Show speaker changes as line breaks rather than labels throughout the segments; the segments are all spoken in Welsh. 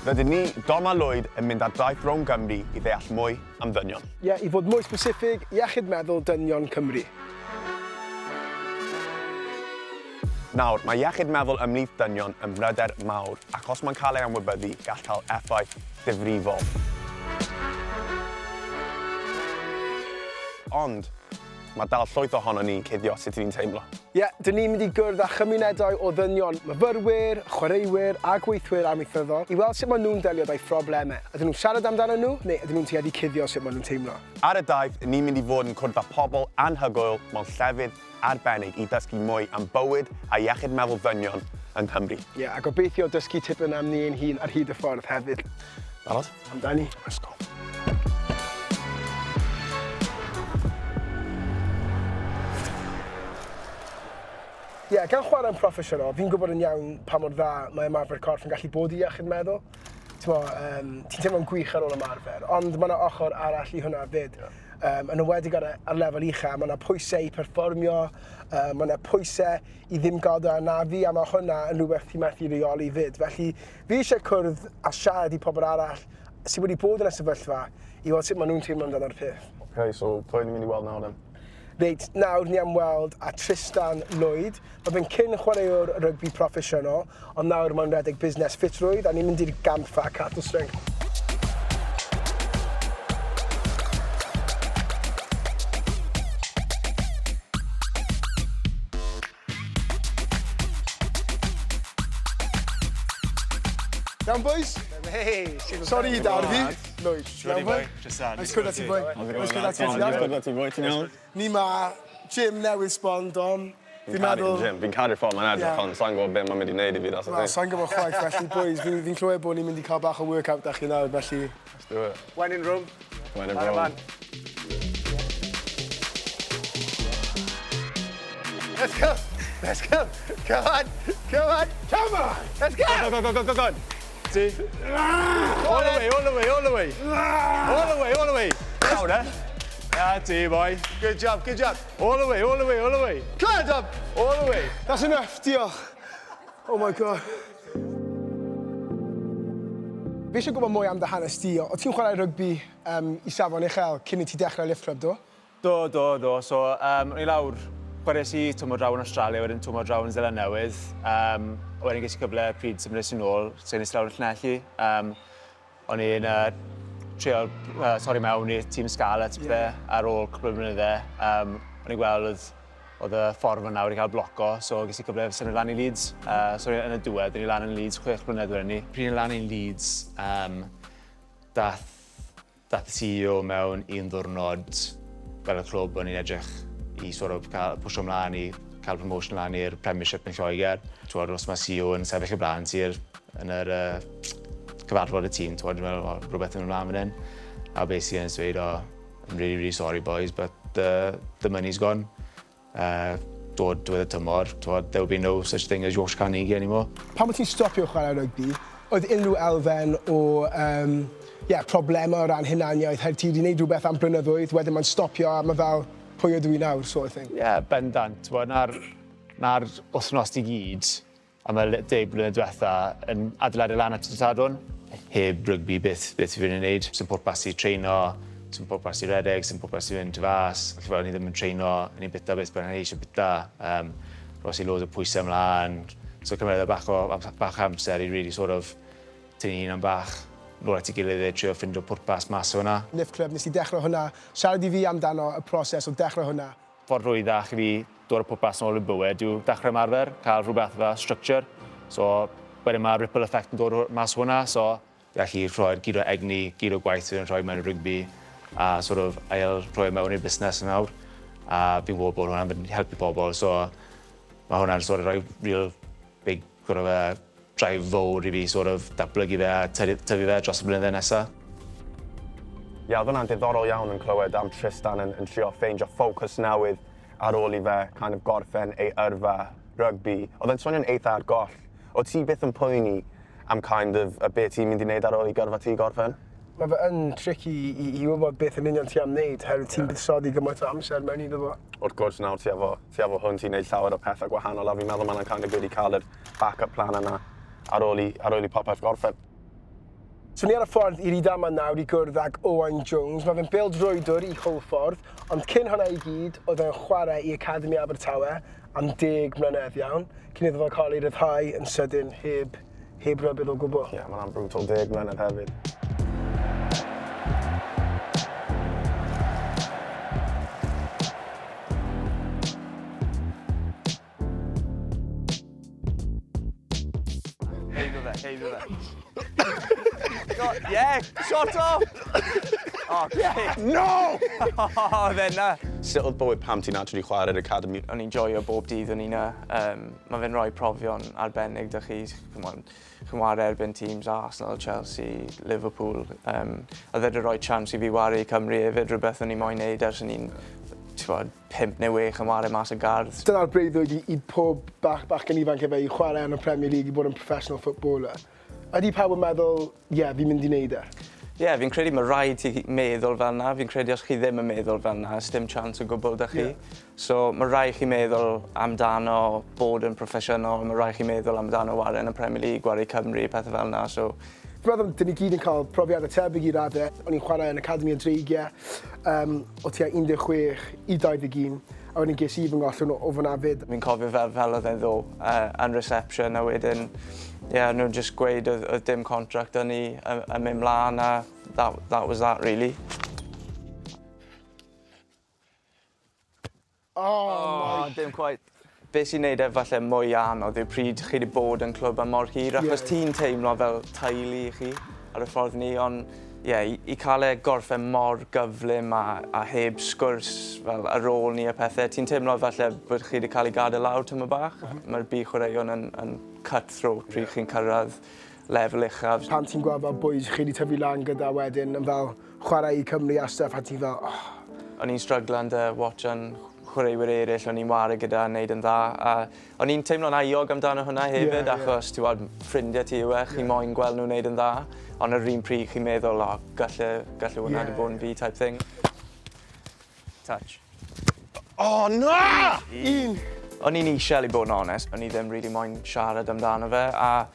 Rydyn ni, Dom a Lwyd, yn mynd ar daith rownd Gymru i ddeall mwy am ddynion.
Ie, i fod mwy specific, iechyd meddwl dynion Cymru.
Nawr, mae iechyd meddwl ymhlith dynion yn bryder mawr, ac os mae'n cael ei anwybyddu, gall cael effaith ddifrifol. Ond, mae dal llwyth ohonon ni'n cuddio sut 'y ni'n teimlo.
Ie, dyn ni'n mynd i gwrdd â chymunedau o ddynion, myfyrwyr, chwaraewyr a gweithwyr amaethyddol i weld sut maen nhw'n delio 'da'u phroblemau. Ydyn nhw'n siarad amdanyn nhw, neu ydyn nhw'n tueddu cuddio sut maen nhw'n teimlo?
Ar y daith, ni'n mynd i fod yn cwrdd â pobl anhygoel mewn llefydd arbennig i ddysgu mwy am bywyd a iechyd meddwl ddynion yng Nghymru.
Ie, a gobeithio dysgu tipyn am ni ein hun ar hyd y ffordd hefyd.
Barod?
Amdani.
Let's go.
Ie, yeah, gan chwarae'n proffesiynol, fi'n gwybod yn iawn pa mor dda mae ymarfer corff yn gallu bod i iechyd meddwl. Ti'n um, ti teimlo'n gwych ar ôl ymarfer, ond mae yna ochr arall i hwnna fyd. Yeah. Yn enwedig ar, ar lefel ucha, mae yna pwysau i perfformio, mae yna pwysau i ddim gael dy anafu, a mae hwnna yn rhywbeth ti'n methu reoli fyd. Felly, fi eisiau cwrdd a siarad i pobl arall sydd wedi bod yn y sefyllfa i weld sut maen nhw'n teimlo amdano'r peth.
OK, so pwy ni'n mynd i weld nawr then?
Reit, nawr ni am weld a Tristan Lwyd. Mae fe'n cyn chwaraewr rygbi proffesiynol, ond nawr mae'n rhedeg busnes ffitrwydd a ni'n mynd i'r gampfa Cattle Strength. Iawn, boys?
Hey,
Sorry i darfu. Lwyd. Iawn, boi?
Tristan.
Nice cwrdd â ti, boi. Nice cwrdd â ti.
Nice cwrdd â ti, boi. Ti'n iawn?
Ni ma gym newydd sbon, Dom. Fi'n meddwl...
Gym. Fi'n caru'r ffordd mae'n edrych, ond sa'n gwybod beth mae'n mynd i wneud i fi, that's the
thing. Sa'n gwybod chwaith, felly, boys, fi'n fi clywed bod ni'n mynd i cael bach o workout da chi nawr, felly...
Let's do it.
When in Rome.
When in Rome.
Let's go. Let's go. Come on. Come on.
Come on.
Let's go.
Go, go, go, go, go, go. See? All the way, all the way, all the way. All the way, all the way. Down, eh? That's it, boy.
Good job, good job.
All the way, all the way, all the way.
Come on, Dom.
All the way.
That's enough, diolch. Oh my God. Fi eisiau gwybod mwy am dy hanes di. O ti'n chwarae rygbi i safon uchel cyn i ti dechrau Lift Club, do?
Do, do, do. So, o'n i lawr, chwaraes i tymor draw yn Australia, wedyn tymor draw yn Zeland Newydd. Wedyn ges i cyfle pryd symudais i nôl, symudais i lawr yn Llanelli. O'n i'n trio torri mewn i tîm Scarlets yeah. Pethe ar ôl cwpl o blynydde. O'n i'n gweld oedd oedd y ffordd fyna wedi cael bloco, so ges i cyfle symud lan i Leeds. So yn y diwedd, o'n i lan yn Leeds 6 blynedd wedyn ni. Pryd o'n i lan i Leeds, dath y CEO mewn un ddwrnod fel y clwb o'n i'n edrych i sort of cael pwsio ymlaen i cael promotion lan i'r Premiership yn Lloegr. Twod, os mae CEO yn sefyll y blaen ti'r yn yr cyfarfod y tîm, twod, dwi'n meddwl, oh, rhywbeth yn ymlaen fan hyn. A basically yn dweud, "Oh, I'm really, really sorry, boys, but the money's gone. Dod diwedd y tymor, twod, there will be no such thing as Yorkshire Carnegie anymore."
Pan bod ti'n stopio chwarae rygbi, oedd unrhyw elfen o yeah, problemau o ran hunaniaeth, heb ti wedi gwneud rhywbeth am blynyddoedd, wedyn mae'n stopio a mae fel, pwy ydw i nawr, sort of thing?
Ie, yeah, bendant. Na'r, na wythnos i gyd am y 10 blynedd diwetha yn adeiladu lan at y Sadwrn. Heb rygbi, beth fi fi'n ei wneud? Sy'n pwrpas i treino, sy'n pwrpas i redeg, sy'n pwrpas i fynd tu fas. Felly fel ni ddim yn treino, ni'n bita beth bynnag ni eisiau bita. Ros i loads o pwysau ymlaen. So cymryd e bach o amser i really sort of tynnu hunan bach nôl at ei gilydd e, trio ffindo pwrpas mas o hwnna.
Lift Club, nes i dechrau hwnna. Siarad i fi amdano y proses o dechrau hwnna.
Ffordd rwyddach i fi dod o pwrpas nôl i bywyd yw dechrau ymarfer, cael rhywbeth fel structure. So wedyn mae ripple effect yn dod mas o hwnna, so gallu rhoi'r gyd o egni, gyd o gwaith sydd yn rhoi mewn i rygbi a sort of ail rhoi mewn i'r busnes yn nawr. A fi'n gwybod bod hwnna'n mynd i helpu pobl, so mae hwnna'n sort of rhoi real big sort of drive fawr i fi sort of datblygu fe a tyfu fe dros y blynyddoedd nesaf.
Ie, oedd hwnna'n diddorol iawn yn clywed am Tristan yn trio ffeindio ffocws newydd ar ôl i fe kind of gorffen ei yrfa rygbi. Oedd e'n swnio'n eitha ar goll. O ti byth yn poeni am kind of y beth ti'n mynd i wneud ar ôl i gyrfa ti gorffen?
Mae fe yn tricky i wybod beth yn union ti am wneud, herwydd ti'n buddsoddi gymaint o amser mewn iddo fo.
Wrth gwrs nawr ti efo hwn, ti'n neud llawer o pethau gwahanol a fi'n meddwl mae'n kind of good i cael yr backup plan yna ar ôl i popeth gorffen.
So ni ar y ffordd i Rydaman nawr i gwrdd ag Owain Jones. Mae fe'n bêl-droediwr i Hwlffordd, ond cyn hwnna i gyd, oedd e'n chwarae i Academi Abertawe am deg mlynedd iawn, cyn iddo fo cael ei ryddhau yn sydyn heb, heb rybudd o gwbl.
Ie, yeah, mae'n brutal 10 mlynedd hefyd.
Heiddo fe, heiddo fe. Yeah, shot off! Oh, yeah.
No!
Oh, fe na.
Sut oedd bywyd pam ti'n actually chwarae'r academy?
O'n i'n joio bob dydd o'n i 'na. Mae fe'n rhoi profion arbennig 'da chi. Chi'n chwarae erbyn teams Arsenal, Chelsea, Liverpool. A fe 'di rhoi chance i fi ware i Cymru hefyd, rhywbeth o'n i moyn neud ers o'n i'n, t'bod, 5 neu 6 yn ware mas y gardd.
Dyna'r breuddwyd i pob bachgen ifanc efe i chwarae yn y Premier League, i bod yn professional footballer. Ydy pawb yn meddwl, "Ie, yeah, fi'n mynd i wneud e"?
Ie, yeah, fi'n credu mae rhaid ti meddwl fel 'na. Fi'n credu os chi ddim yn meddwl fel 'na, dim chance o gwbl 'da chi. So mae rhaid chi meddwl amdano bod yn proffesiynol, mae rhaid chi meddwl amdano ware yn y Premier League, ware i Cymru, pethau fel 'na. So
Fi'n meddwl, dyn ni gyd yn cael profiadau tebyg i raddau. O'n i'n chwarae yn Academy y Dreigiau o tua 16 i 21, a wedyn ges i fy ngollwng o fyna fyd.
Fi'n cofio fel oedd e'n ddo yn reception a wedyn, yeah, nhw'n just gweud oedd dim contract yn ni yn mynd mlaen a that was that really.
Oh,
oh, dim quite. Be sy'n neud e falle mwy anodd yw pryd chi wedi bod yn clwb am mor hir, achos ti'n teimlo fel teulu i chi ar y ffordd ni, ond ie, yeah, i cael e gorffen mor gyflym a heb sgwrs fel ar ôl ni a pethau, ti'n teimlo falle bod chi wedi cael ei gadael lawr tyma bach. Mae'r byd chwaraeon yn cut-throat pryd chi'n cyrraedd lefel uchaf.
Pan ti'n gweld fel boys chi wedi tyfu lan gyda wedyn yn fel chwarae i Cymru a stuff, a ti'n fel, oh.
O'n i'n stryglan 'da watchan chwaraewyr eraill o'n i'n ware gyda yn neud yn dda. A o'n i'n teimlo'n euog amdano hwnna hefyd, achos ti'n gwybod, ffrindiau ti yw e, chi moyn gweld nhw'n neud yn dda. Ond ar un pryd chi'n meddwl, "O, galle hwnna wedi bod yn fi" type thing. Touch.
Oh, na!
Un.
O'n i'n eisiau i bod yn onest, o'n i ddim really moyn siarad amdano fe, a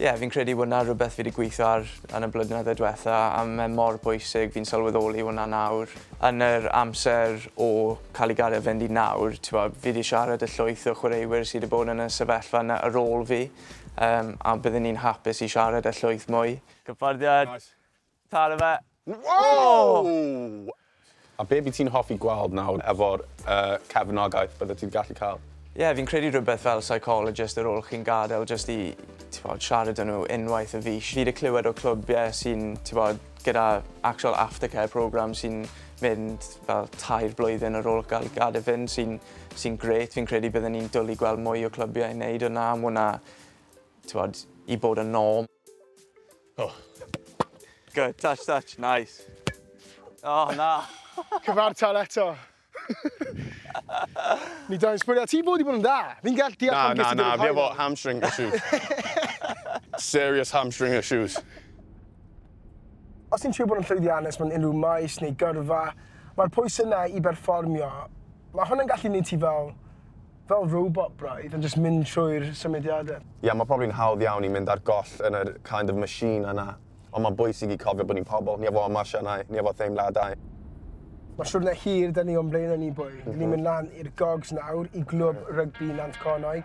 ie, yeah, fi'n credu hwnna rhywbeth fi wedi gweithio ar yn y blynyddoedd diwetha, a mae mor bwysig, fi'n sylweddoli hwnna nawr. Yn yr amser o cael ei gadael fynd i nawr, t'bod, fi wedi siarad y llwyth o chwaraewyr sydd wedi bod yn y sefyllfa yna ar ôl fi, a byddwn ni'n hapus i siarad y llwyth mwy. Cyffyrddiad.
Nice.
Taro fe.
Whoa! A be by ti'n hoffi gweld nawr efo'r cefnogaeth bydde ti'n gallu cael?
Ie, yeah, fi'n credu rhywbeth fel psychologist ar ôl chi'n gadael, jyst i, t'bod, siarad â nhw unwaith y fis. Fi wedi clywed o clwbiau sy'n, t'bod, gyda actual aftercare program sy'n mynd fel 3 blwyddyn ar ôl gael gadael fynd, sy'n grêt. Fi'n credu byddwn ni'n dwlu gweld mwy o clybiau yn neud hwnna, am hwnna, t'bod, i bod yn norm.
Oh.
Good, touch, touch, nice. Oh, na.
Cyfartal eto. Ni dau'n sbwylio. Ti fod i bod yn dda. Fi'n gallu deall
Na,
pam ges
na,
ti
na,
gyda'r
fi efo
haul.
hamstring issues. Serious hamstring issues.
Os ti'n trio bod yn llwyddiannus mewn unrhyw maes neu gyrfa, mae'r pwysau yna i berfformio, mae hwnna'n gallu gwneud ti fel robot braidd yn just mynd trwy'r symudiadau.
Ie, yeah, mae probably'n hawdd iawn i mynd ar goll yn yr kind of machine yna. Ond mae'n bwysig i cofio bod ni'n pobl, ni efo emosiynau, ni efo theimladau.
Mae siwrne hir 'da ni o'n blaen ni, boi. Mm -hmm. Ni'n mynd lan i'r Gogs nawr, i glwb rygbi Nant Conwy.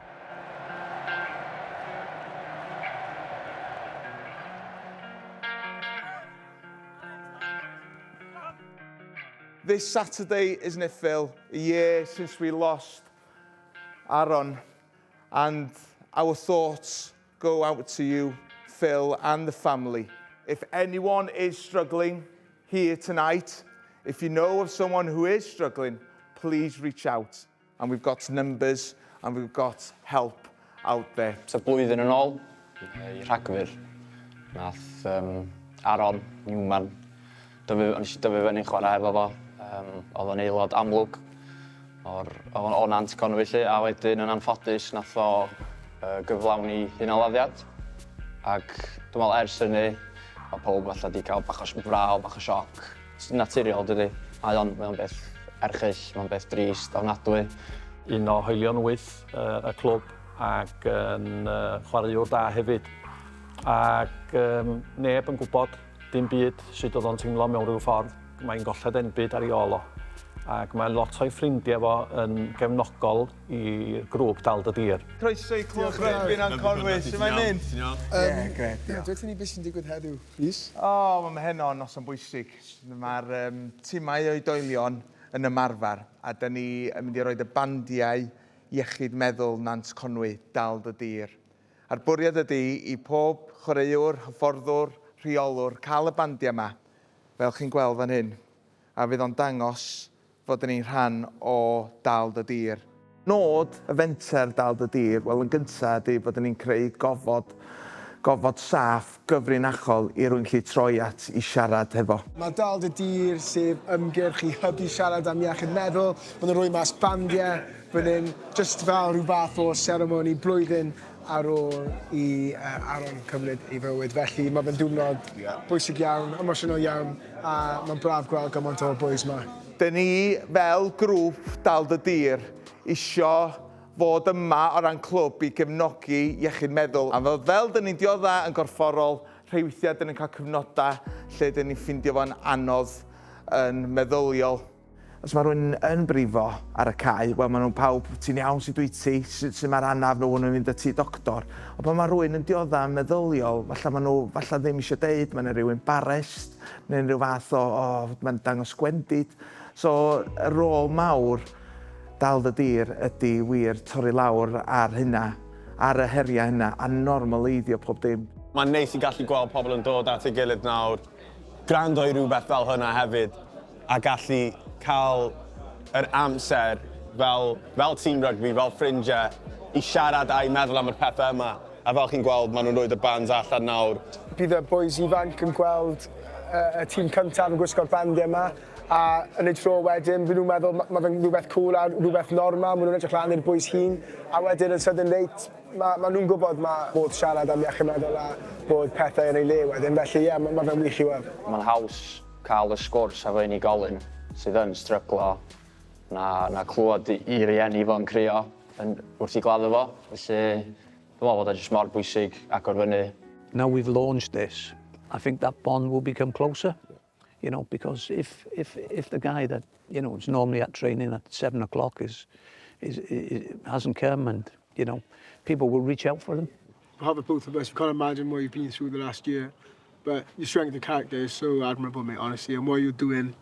This Saturday, isn't it, Phil? A year since we lost Aaron, and our thoughts go out to you, Phil, and the family. If anyone is struggling here tonight, if you know of someone who is struggling, please reach out. And we've got numbers and we've got help out there.
So blwyddyn yn ôl, i Rhagfyr, nath Aaron Newman, dyfu, o'n eisiau dyfu fyny'n chwarae efo fo. Oedd o'n aelod amlwg o Nant Conwy 'lly, a wedyn yn anffodus nath o gyflawni hunanladdiad. Ac dwi'n meddwl ers hynny, mae pawb falle di cael bach o fraw, bach o sioc. Sy'n naturiol, dydy. Mae o'n beth erchyll, mae'n beth drist, ofnadwy.
Un o hoelion wyth y clwb ac yn chwaraewr da hefyd. Ac um, neb yn gwybod dim byd sut oedd o'n teimlo mewn rhyw ffordd. Mae'n golled enbyd ar ei ôl o. Ac mae lot o'i ffrindiau fo yn gefnogol i'r grŵp Dal Dy Dir.
Croeso i Clwb Rygbi Nant Conwy, sut mae'n mynd?
Ti'n iawn?
Ie, grêt, diolch.
Dweud ni beth sy'n digwydd heddiw, Rhys.
O, mae heno yn noson bwysig. Mae'r um, timau oedolion yn ymarfer a dyn ni yn mynd i roed y bandiau iechyd meddwl Nant Conwy, Dal Dy Dir. A'r bwriad ydy i pob chwaraewr, hyfforddwr, rheolwr cael y bandiau yma, fel chi'n gweld fan hyn, a fydd o'n dangos fod ni'n rhan o Dal Dy Dir. Nod y fenter Dal Dy Dir, wel yn gyntaf ydy bod ni'n creu gofod, gofod saff, gyfrinachol i rywun gallu troi at i siarad hefo.
Mae Dal Dy Dir, sef ymgyrch i hybu siarad am iechyd meddwl, maen nhw'n rhoi mas bandiau fan hyn, jyst fel rhyw fath o seremoni blwyddyn ar ôl i Aaron cymryd ei fywyd. Felly mae fe'n diwrnod bwysig iawn, emosiynol iawn, a mae'n braf gweld gymaint o'r bois 'ma.
Dyn ni fel grŵp Dal Dy Dir isio fod yma o ran clwb i gefnogi iechyd meddwl. A fel, fel dyn ni'n diodda yn gorfforol, rhai weithiau dyn ni'n cael cyfnodau lle dyn ni'n ffindio fo'n anodd yn meddyliol.
Os mae rhywun yn brifo ar y cae, wel maen nhw'n pawb, ti'n iawn, sut wyt ti, sut, sut mae'r anaf nhw, nhw'n mynd at doctor. Ond pan mae rhywun yn diodda yn meddyliol, falle maen nhw falle ddim eisiau deud, mae'n rhyw embarrassed, neu'n rhyw fath o, o mae'n dangos gwendid. So, y rôl mawr Dal Dy Dir ydy wir torri lawr ar hynna, ar y heriau hynna, a normaleiddio pob dim.
Mae'n neis i gallu gweld pobl yn dod at ei gilydd nawr, gwrando i rhywbeth fel hynna hefyd, a gallu cael yr amser fel, fel tîm rygbi, fel ffrindiau, i siarad a i meddwl am y pethau yma. A fel chi'n gweld, maen nhw'n rhoi y bands allan nawr.
Bydd y bois ifanc yn gweld y, y tîm cyntaf yn gwisgo'r bandiau yma a yn ei tro wedyn, byd nhw'n meddwl mae fe'n rhywbeth cool a rhywbeth normal, maen nhw'n edrych lan i'r bois hŷn a wedyn yn sydyn reit, mae ma nhw'n gwybod mae modd siarad am iechyd meddwl a bod pethau yn ei le wedyn, felly ie, yeah, mae ma fe'n wych i weld.
Mae'n haws cael y sgwrs efo unigolyn sydd yn stryglo na, na clywed i rieni fo'n crio yn, wrth i gladdu fo. Felly, dwi'n meddwl bod o jyst mor bwysig agor fyny.
Now we've launched this, I think that bond will become closer. Because if the guy that is normally at training at 7 o'clock is hasn't come and people will reach out for them.
Behalf of both of us, we can't imagine what you've been through the last year. But your strength of character is so admirable, mate, honestly. And what you're doing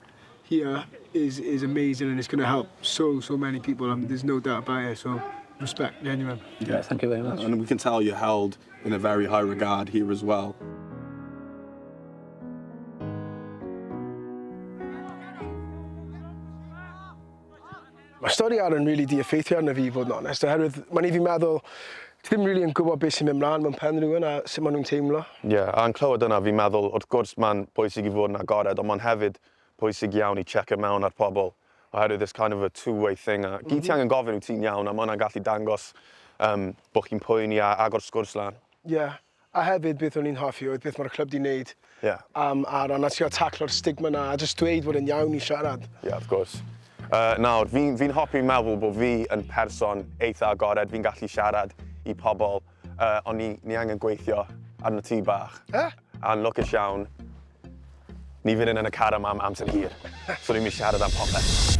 here is amazing and it's going to help so, so many people. I mean, there's no doubt about it. So respect, genuine.
Yeah.
Thank you very much.
And we can tell you're held in a very high regard here as well.
Mae stori Aaron really di effeithio arno fi, i fod yn onest, oherwydd mae'n i fi meddwl, ti ddim really yn gwybod beth sy'n mynd mlaen mewn pen rhywun a sut maen nhw'n teimlo.
Ie, yeah, a'n clywed yna, fi'n meddwl, wrth gwrs mae'n bwysig i fod yn agored, ond mae'n hefyd bwysig iawn i checio mewn ar pobl. Oherwydd it's kind of a two-way thing. A gyd ti angen gofyn yw ti'n iawn, a mae hwnna'n gallu dangos bod chi'n poeni a agor sgwrs lan.
Ie. Yeah. A hefyd beth o'n i'n hoffi oedd beth mae'r clwb di wneud am Aaron a trio taclo'r stigma na a jyst dweud fod yn iawn i siarad.
Ie, yeah, of course. Nawr, fi'n fi hoffi meddwl bod fi yn person eitha agored, fi'n gallu siarad i pobl, ond ni angen gweithio arno ti bach.
Eh?
A'n lwcus iawn, ni fynd yn y car yma am amser hir. So ni'n mynd siarad am popeth.